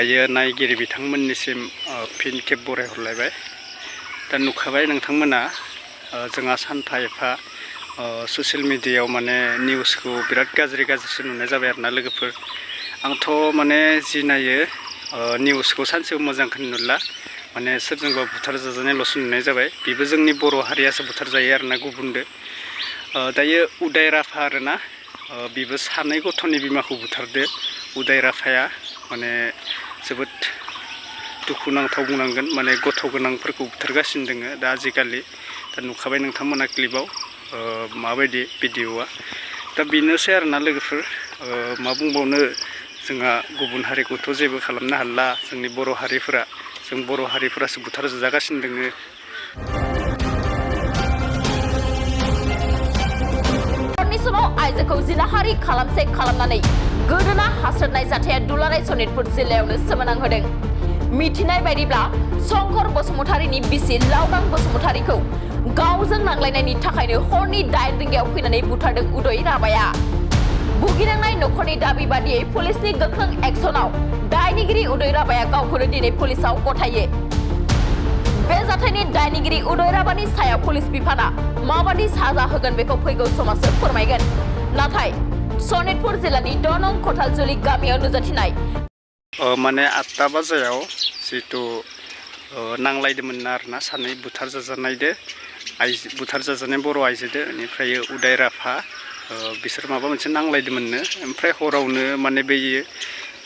दायो नायगिरि बिथांमोननिसिम फिन खेब बरायहरलायबाय। दा नुखाबाय नोंथांमोना जोंहा सानफा एफा ससियेल मिडियायाव माने निउसखौ बिराद गाज्रिसो नुनाय जाबाय आरोना लोगोफोर। आंथ' माने जि नायो निउसखौ सानसेयाव मोजांखौनो नुला, माने सोरजोंबा बुथार जाजानायल'सो नुनाय जाबाय। बेबो जोंनि बर' हारियासो बुथार जायो आरोना गुबुनदो। दायो उदाय राफा आरोना, बेबो सानै गथ'नि बिमाखौ बुथारदो। उदाय राफाया माने जोबोद दुखुनांथाव बुंनांगोन, माने गथ' गोनांफोरखौ बुथारगासिनो दोङो दा आजिखालि। दा नुखाबाय नोंथांमोना क्लिपाव माबायदि भिडिअआ। दा बेनोसै आरोना लोगोफोर, मा बुंबावनो, जोंहा गुबुन हारिखौथ' जेबो खालामनो हाला। जोंनि बर' हारिफोरासो बुथार जागासिनो दोङो। समाव आइजोखौ जिनाहारि खालामनानै गोदोना हास्रोदनाय जाथाया दुलाराय सनितपुर जिल्लायावनो सोमोनांहोदों। मिथिनाय बायदिब्ला शंकर बसुमतारीनि बिसि लागां बसुमतारीखौ गावजों नांलायनायनि थाखायनो हरनि 8 रिंगायाव फैनानै बुथारदों उदय राभाया। भुगिनांनाय नखरनि दाबि बादियै पुलिसनि गोख्रों एक्सनाव दायनिगिरि उदय राभाया गावखौनो दिनै पुलिसाव गथायो। बे जाथायनि दायनिगिरि उदय राभानि सायाव पुलिस बिफाना माबादि साजा होगोन बेखौ फैगौ समासो फोरमायगोन। नाथाय सनितपुर जिल्लानि 2 नं खथालजुलि गामियाव नुजाथिनाय माने 8टा बाजायाव जिहेतु नांलायदोंमोन आरोना सानै बुथार जाजानाय बर' आइजोदो, बेनिफ्राय उदय राभा बिसोर माबा मोनसे नांलायदोंमोननो। ओमफ्राय हरावनो माने बे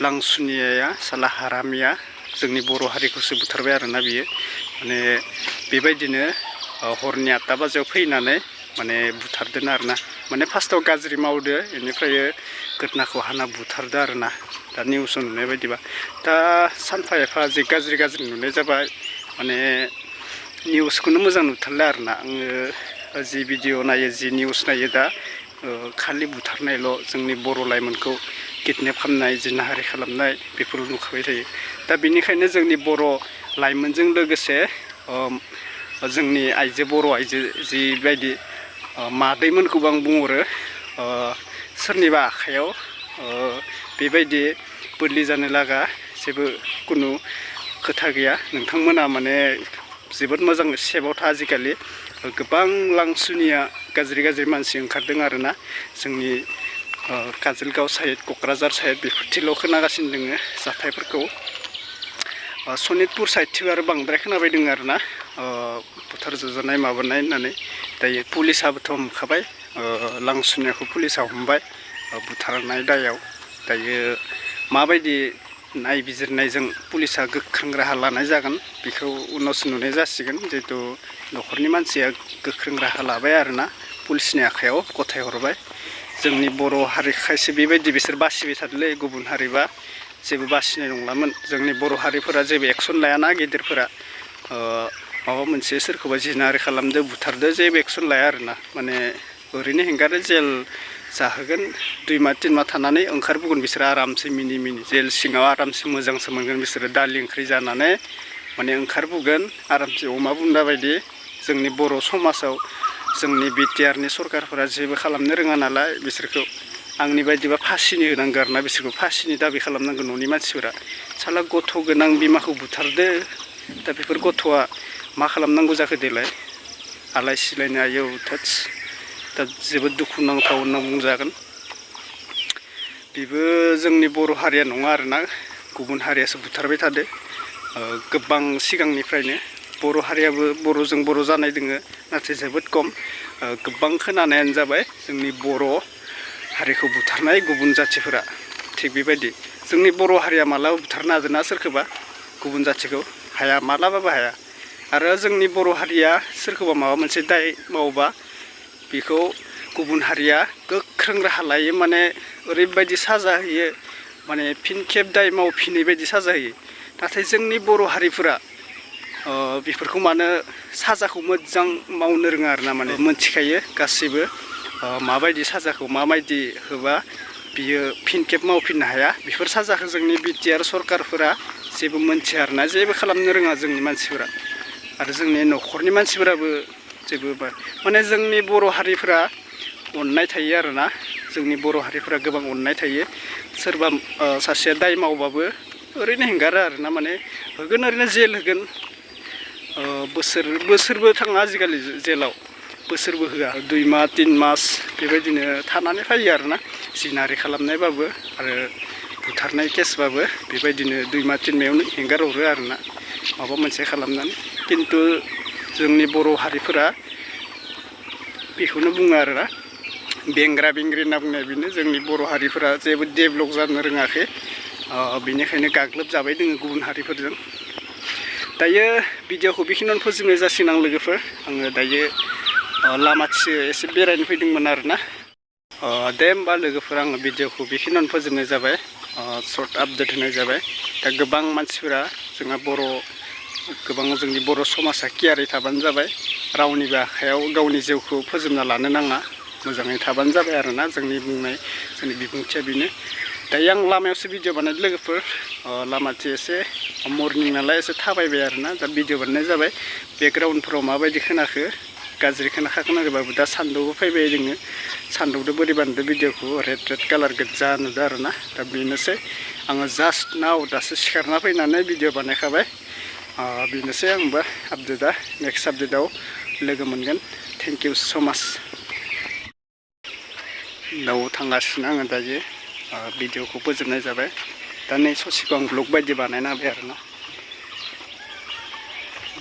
लांसुनियाया साला हारामिया जोंनि बर' हारिखौसो बुथारबाय आरोना बियो। माने बेबायदिनो हरनि 8टा बाजायाव फैनानै माने बुथारदों आरोना। माने फार्स्टआव गाज्रि मावदो, बेनिफ्राय गोदनाखौ हाना बुथारदो आरोना। दा निउसाव नुनाय बायदिबा दा सानफा एफा जि गाज्रि नुनाय जाबाय, माने निउसखौनो मोजां नुथारला आरोना। आङो जि भिडिअ नायो, जि निउस नायो, दा खालि बुथारनायल', जोंनि बर' लाइमोनखौ किडनेप खालामनाय, जिनाहारि खालामनाय बेफोरखौ नुखाबाय थायो। दा बेनिखायनो जोंनि बर' लाइमोनजों लोगोसे जोंनि बर' आइजो जिबायदि मादैमोनखौबो आं बुंहरो, सोरनिबा आखायाव बेबायदि बोलि जानो लागा जेबो कुनु खोथा गैया। नोंथांमोना माने जोबोद मोजां सेफआव था। आजिखालि गोबां लांसुनिया गाज्रि मानसि ओंखारदों आरोना। जोंनि काजलगाव साइड, क'क्राझार साइड बेफोरथिल' खोनागासिनो दोङो जाथायफोरखौ। सनितपुर साइडथिं आरो बांद्राय खोनाबाय दोङो आरोना, बुथार जाजानाय माबानाय होननानै। दायो पुलिसाबोथ' हमखाबाय, लांसुनियाखौ पुलिसा हमबाय बुथारनाय दायाव। दायो माबायदि नायबिजिरनायजों पुलिसा गोख्रों राहा लानाय जागोन बेखौ उनावसो नुनाय जासिगोन। जिहेतु न'खरनि मानसिया गोख्रों राहा लाबाय आरोना, पुलिसनि आखायाव गथायहरबाय। जोंनि बर' हारि खायसे बेबायदि बिसोर बासिबाय थादोंलै, गुबुन हारिबा जेबो बासिनाय नंलामोन। जोंनि बर' हारिफोरा जेबो एक्सन लायाना, गेदेरफोरा माबा मोनसे सोरखौबा जिनाहारि खालामदो, बुथारदो, जेबो एक्सन लाया आरोना। माने ओरैनो हेंगारो, जेल जाहोगोन, 2 माह 3 माह थानानै ओंखारबोगोन बिसोरो आरामसे मिनि जेल सिङाव आरामसे मोजांसो मोनगोन बिसोरो, दालि ओंख्रि जानानै माने ओंखारबोगोन आरामसे अमा बुन्दा बायदि। जोंनि बर' समाजाव जोंनि बिटिआरनि सरकारफोरा जेबो खालामनो रोङा नालाय बिसोरखौ आंनि बायदिबा फासिनि होनांगौ आरोना। बिसोरखौ फासिनि दाबि खालामनांगौ न'नि मानसिफोरा। साला गथ' गोनां बिमाखौ बुथारदो, दा बेफोर गथ'आ मा खालामनांगौ जाखो देलाय? आलाय सिलायनो आयौ थोथस, दा जोबोद दुखुनांथाव होनना बुंजागोन। बेबो जोंनि बर' हारिया नङा आरोना, गुबुन हारियासो बुथारबाय थादो गोबां सिगांनिफ्रायनो। बर' हारियाबो बर'जों बर' जानाय दोङो, नाथाय जोबोद खम। गोबां खोनानायानो जाबाय जोंनि बर' हारिखौ बुथारनाय गुबुन जाथिफोरा। थिग बेबायदि जोंनि बर' हारिया मालाबा बुथारनो हादोंना सोरखौबा, गुबुन जाथिखौ हाया, मालाबाबो हाया। आरो जोंनि बर' हारिया सोरखौबा माबा मोनसे दाय मावोबा बेखौ गुबुन हारिया गोख्रों राहा लायो, माने ओरैबायदि साजा होयो, माने फिन खेब दाय मावफिनै बायदि साजा होयो। नाथाय जोंनि बर' हारिफोरा बेफोरखौ मानो साजाखौ मोजां मावनो रोङा आरोना। माने मोनथिखायो गासैबो माबायदि साजाखौ माबायदि होबा बियो फिन खेब मावफिननो हाया। बेफोर साजाखौ जोंनि बिटिआर सरकारफोरा जेबो मोनथिया आरोना, जेबो खालामनो रोङा जोंनि मानसिफोरा। आरो जोंनि न'खरनि मानसिफोराबो जेबो माने जोंनि बर' हारिफोरा अननाय थायो आरोना। जोंनि बर' हारिफोरा गोबां अननाय थायो। सोरबा सासेया दाय मावबाबो ओरैनो हेंगारो आरोना माने होगोन ओरैनो जेल होगोन बोसोरबो थाङा आजिखालि जेलाव बोसोरबो होआ 2 मास 3 मास बेबायदिनो थानानै फैयो आरोना जिनाहारि खालामनायबाबो आरो बुथारनाय केसबाबो बेबायदिनो 2 मास 3 मायावनो हेंगार हरो आरोना माबा मोनसे खालामनानै खिन्थु जोंनि बर' हारिफोरा बेखौनो बुङो आरोना बेंग्रा बेंग्रि होनना बुंनाय बेनो जोंनि बर' हारिफोरा जेबो डेभेलप जानो रोङाखै बेनिखायनो गाग्लोबजाबाय दोङो गुबुन हारिफोरजों दायो भिडिअखौ बेखिनियावनो फोजोबनाय जासिगोन आं लोगोफोर आङो दायो लामाथिं एसे बेरायनो फैदोंमोन आरोना दे होमबा लोगोफोर आङो भिडिअखौ बेखिनियावनो फोजोबनाय जाबाय सर्ट आपडेट होनाय जाबाय दा गोबां मानसिफोरा जोंहा गोबां जोंनि बर' समाजा कियारै थाबानो जाबाय रावनिबो आखायाव गावनि जिउखौ फोजोबना लानो नाङा मोजाङै थाबानो जाबाय आरोना जोंनि बिबुंथिया बेनो दायो आं लामायावसो भिडिअ बानायदों लोगोफोर लामाथिं एसे मर्निं नालाय एसे थाबायबाय आरोना दा भिडिअ बानायनाय जाबाय बेकग्राउन्डफोराव माबायदि खोनाखो गाज्रि खोनाखोबाबो दा सान्दुंबो फैबाय जोङो सान्दुंजों बोरैबा नुदों भिडिअखौ रेड कालार गोजा नुदों आरोना दा बेनोसै आङो जास्ट नाव दासो सिखारना फैनानै भिडिअ बानायखाबाय बेनोसै आंबो आपडेटआ नेक्स्ट आपडेटआव लोगो मोनगोन थेंक इउ स' माच न'आव थांगासिनो आङो दायो भिडिअखौ फोजोबनाय जाबाय दा नै ससेखौ आं ब्लग बायदि बानायना होबाय आरोना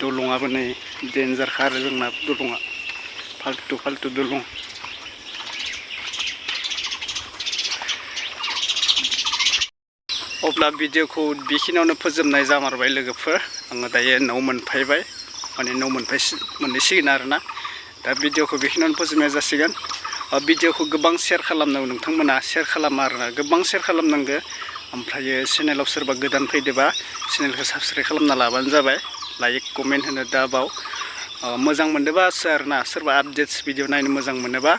दलङाबो नै डेन्जारखा आरो जोंना दलङा फाल्थु दलं अब्ला भिडिअखौ बेखिनियावनो फोजोबनाय जामारबाय लोगोफोर आङो दायो न'आव मोनफैबाय माने न'आव मोनफैसिगोन आरोना दा भिडिअखौ बेखिनियावनो फोजोबनाय जासिगोन भिडिअखौ गोबां शेयार खालामनांगौ नोंथांमोना शेयार खालामा आरोना गोबां शेयार खालामनांगौ ओमफ्रायो चेनेलाव सोरबा गोदान फैदोबा चेनेलखौ साबस्क्राइब खालामना लाबानो जाबाय लाइक कमेन्ट होनो दाबाव मोजां मोनदोंबा आरोना सोरबा आपडेट्स भिडिअ नायनो मोजां मोनोबा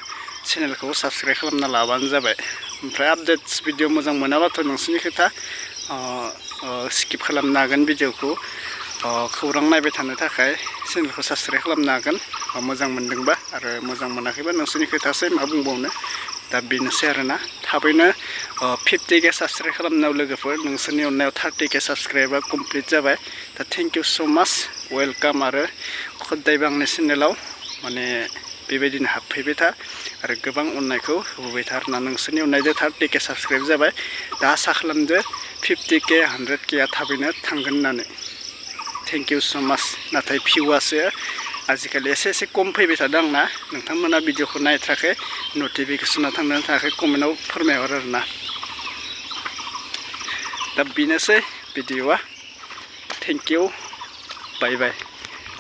चेनेलखौ साबस्क्राइब खालामना लाबानो जाबाय ओमफ्राय आपडेट्स भिडिअ मोजां मोनाबाथ' नोंसोरनि खोथा स्किप खालामनो हागोन भिडिअखौ खौरां नायबाय थानो थाखाय चेनेलखौ साबस्क्राइब खालामनो हागोन मोजां मोनदोंबा आरो मोजां मोनाखैबा नोंसोरनि खोथासै मा बुंबावनो दा बेनोसै आरोना थाबैनो 50K साबस्क्राइब खालामनायाव लोगोफोर नोंसोरनि अननायाव 30K साबस्क्राइबा कमप्लिट जाबाय दा थेंक इउ स' माच वेलकाम आरो खदायबो आंनि चेनेलाव माने बेबायदिनो हाबफैबाय था आरो गोबां अननायखौ होबोबाय था आरोना नोंसोरनि अननायजों 30K साबस्क्राइब जाबाय दा आसा खालामदो 50K 100Kआ थाबैनो थांगोन होननानै थेंक इउ स' माच नाथाय भिउआसो आजिखालि एसे खम फैबाय थादों आंना नोंथांमोना भिडिअखौ नायथाराखै नटिफिकेसना थांनो थाखाय कमेन्टआव फोरमायहर आरोना दा बेनोसै भिडिअआ थेंक इउ बाय बाय